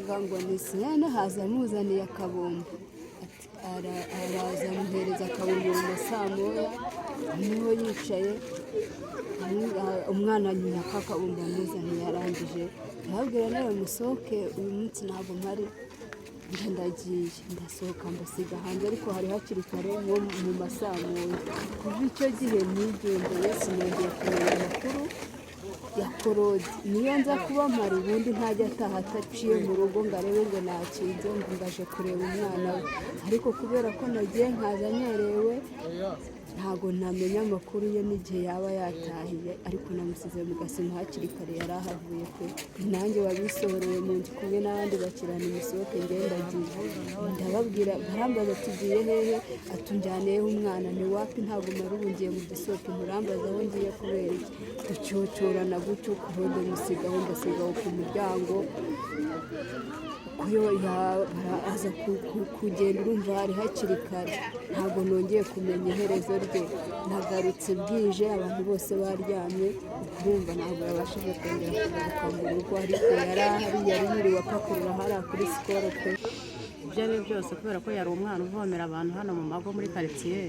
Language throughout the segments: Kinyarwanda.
Inzoga ngo ni siyana, haza amuzaniye akabombo. Ati araza amuhereza akabombo mu ma saa 1, niho yicaye. Umwana nyina kakabombo amuzaniye, arangije arababwira: "Nawe musohoke, uyu munsi ntabwo mpari, njye ndagiye." Ndasohoka, mbasiga hanze, ariko hari hakiri kare nko mu ma saa 1. Kuva icyo gihe nigendeye, sinongeye kumenya amakuru ya Claude. Niyo nza kuba mpari, ubundi ntajya ataha ataciye mu rugo ngo arebe ngo nakinze, ngo ndaje kureba umwana we. Ariko kubera ko nagiye nkaza nkerewe, ntabwo namenya amakuru ye n'igihe yaba yatahiye. Ariko namusize mu gasima hakiri kare, yari ahavuye pe. Nanjye wabisohoreye mu nzu kumwe n'abandi bakirana: "Imisohoke, ndagiye." Ndababwira, barambaza: "Tugiye hehe?" "Atunjyaniyeho umwana." "Ni wapi, ntabwo mari, ubu ngiye mu gisope. Murambaza aho ngiye kubera iki?" Ducyocyorana gutyo, Claude musigaho, ndasigaho ku muryango. Kuyo aza kugenda, urumva hari hakiri kare, ntabwo nongeye kumenya iherezo rye. Nagarutse bwije, abantu bose baryamye. Urumva ntabwo yabashije kongera kugaruka mu rugo, ariko yari ahari, yari yiriwe apakurura hariya kuri Skol pe. Ibyo ari byo byose, kubera ko yari umwana uvomera abantu hano mu mago muri karitsiye,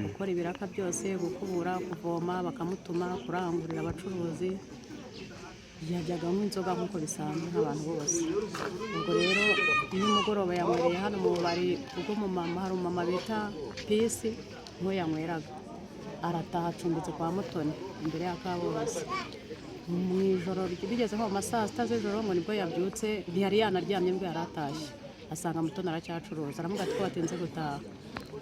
gukora ibiraka byose, gukubura, kuvoma, bakamutuma kurangurira abacuruzi, yajyaga anywa inzoga nk'uko bisanzwe nk'abantu bose. Ubwo rero nimugoroba yanywereye hano mu bubari bw'umumama, hari umumama bita Pisi, niwe yanyweraga. Arataha, acumbitse kwa Mutoni imbere ya Kabose. Mu ijoro bigeze nko mu ma saa 6 z'ijoro ngo nibwo yabyutse, ntiyari yanaryamye, nibwo yari atashye, asanga Mutoni aracyacuruza. Aramuga ati: "Ko watinze gutaha?"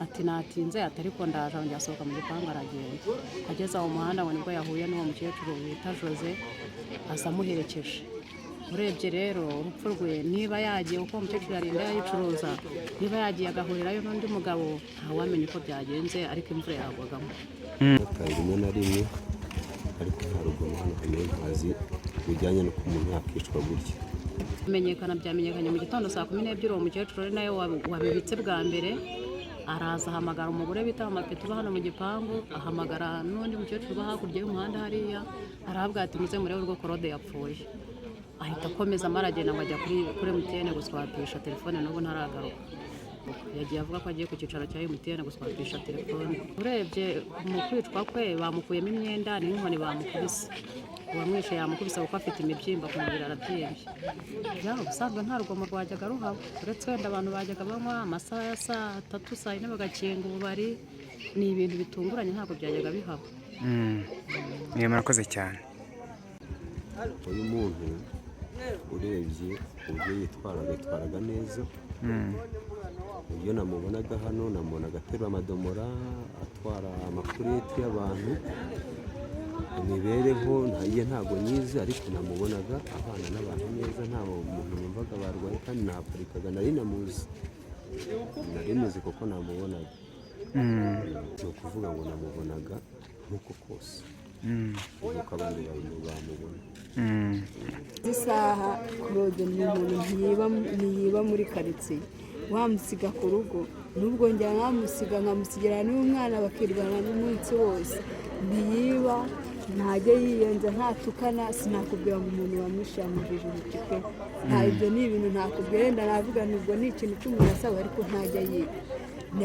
Ati: "Natinze." Ati: "Ariko ndaje." Arongera asohoka mu gipangu, aragenda. Ageze aho mu muhanda ngo nibwo yahuye n'uwo mukecuru bita Jose, aza amuherekeje. Urebye rero urupfu rwe, niba yagiye, uko umukecuru yarinda yayicuruza, niba yagiye agahurirayo n'undi mugabo, ntawamenya uko byagenze, ariko imvura yagwagamo. Rimwe na rimwe, ariko nta rugomo hano hamwe ntazi bijyanye n'uko umuntu yakicwa gutya. Kumenyekana byamenyekanye mu gitondo saa 12. Uwo mukecuru ari nawe wabibitse bwa mbere, araza ahamagara umugore bita Mapeti uba hano mu gipangu, ahamagara n'undi mukecuru uba hakurya y'umuhanda hariya, arahabwa ati: "Muze murebe urwo Claude yapfuye." Ahita akomeza aragenda ngo ajya kuri MTN guswapisha telefone, n'ubu ntaragaruka. Yagiye avuga ko agiye ku cyicaro cya MTN guswapisha telefone. Urebye mu kwicwa kwe, bamukuyemo imyenda, ni nk'inkoni bamukubise. Uwamwishe yamukubise kuko afite imibyimba ku mubiri, arabyimbye. Byaba ubusanzwe nta rugomo rwajyaga ruhaba, uretse wenda abantu bajyaga banywa amasaha ya saa 3, saa 4 bagakinga ububari. Ni ibintu bitunguranye, ntabwo byajyaga bihaba. Niyo, murakoze cyane. Uyu muntu urebye uburyo yitwaraga, yitwaraga neza. Uburyo namubonaga hano, namubonaga aterura amadomora, atwara amakureti y'abantu. Imibereho ye ntabwo nyizi, ariko namubonaga abana n'abantu neza, nta muntu numvaga barwaye, kandi nahaparikaga, nari namuzi, nari muzi kuko namubonaga. Ni ukuvuga ngo namubonaga nk'uko kose, nk'uko abandi bantu bamubona. Isaha Claude ni umuntu ntiyiba muri karitsiye. Wamusiga ku rugo, nubwo njya nkamusiga, nkamusigira n'umwana, bakirwana n'umunsi wose. Ntiyiba, ntajya yiyenza, ntatukana. Sinakubwira ngo umuntu wamwishe yamujije intoki pe. Nta, ibyo ni ibintu ntakubwira. Wenda navuga nubwo ni ikintu cy'umuntu asaba, ariko ntajya yiba.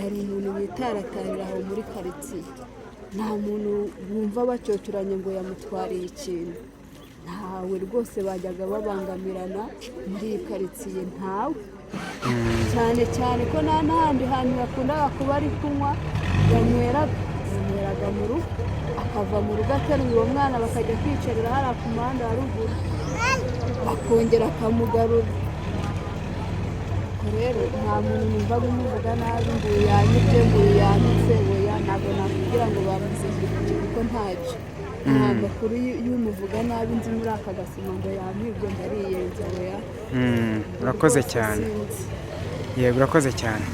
Hari umuntu witaratarira aho muri karitsiye, nta muntu wumva bacyocoranye ngo yamutwariye ikintu, ntawe rwose. Bajyaga babangamirana muri iyi karitsiye, ntawe. Cyane cyane ko nta n'ahandi hantu yakundaga kuba ari kunywa. Yanyweraga mu rugo, akava mu rugo ateruye uwo mwana, bakajya kwicarira hariya ku muhanda wa ruguru, akongera akamugarura. Ubwo rero nta muntu numvaga umuvuga nabi ngo uyu yanyibye, ngo uyu yanyitse. Oya, ntabwo nakubwira ngo bamuzize iki, kuko ntacyo, nta makuru y'umuvuga nabi nzi muri aka gasima ngo yamwibye, ngo ariyenza. Oya. Urakoze Rwose cyane. Sinzi. Yego, urakoze cyane.